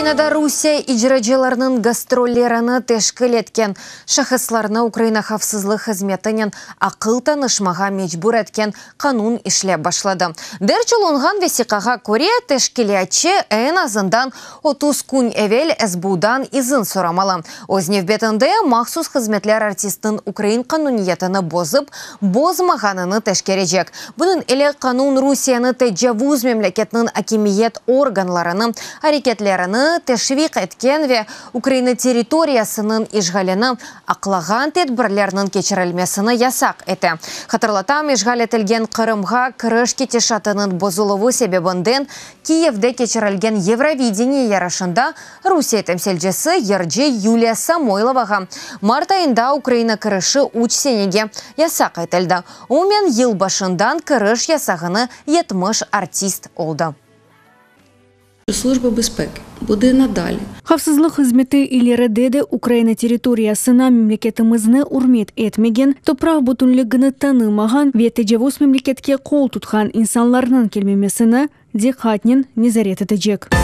Ukrainada Rusiye icracılarınıñ gastrollerini teşkil etken şahıslarnı Ukraina havfsızlıq hızmetinen aqıl tanışmağa mecbur etken qanun işlep başladı. Derc olunğan vesiqağa köre, teşkilâtçı eñ azından 30 kün evel SBUdan izin soramalı. Öz nevbetinde, mahsus hızmetler artistniñ ukrain qanuniyetini bozıp bozmağanını teşkerecek. Bunıñ ile qanun Rusiyeni tecavuz memleketniñ akimiyet organlarını areketlerini teşviq etken ve Ukraina territoriyasınıñ işğalini aqlağan tedbirlerniñ keçirilmesini yasaq ete. Hatırlatam, işğal etilgen Qırımğa kiriş ketişatınıñ bozuluvı sebebinden Kiyevde keçirilgen Yevrovideniye yarışında Rusiye temsilcisi, yırcı Yuliya Samoylovağa mart ayında Ukraina kirişi üç senege yasaq etildi. Umumen, yıl başından kiriş yasağını 70 artist oldı. Slujba bezpeki bude nadali. Havfsızlıq hızmeti ileride de Ukraina territoriyasına memleketimizni ürmet etmegen, topraq bütünligini tanımağan ve tecavuz memleketke qol tutqan insanlarnıñ kelmemesini diqqatnen nezaret etecek.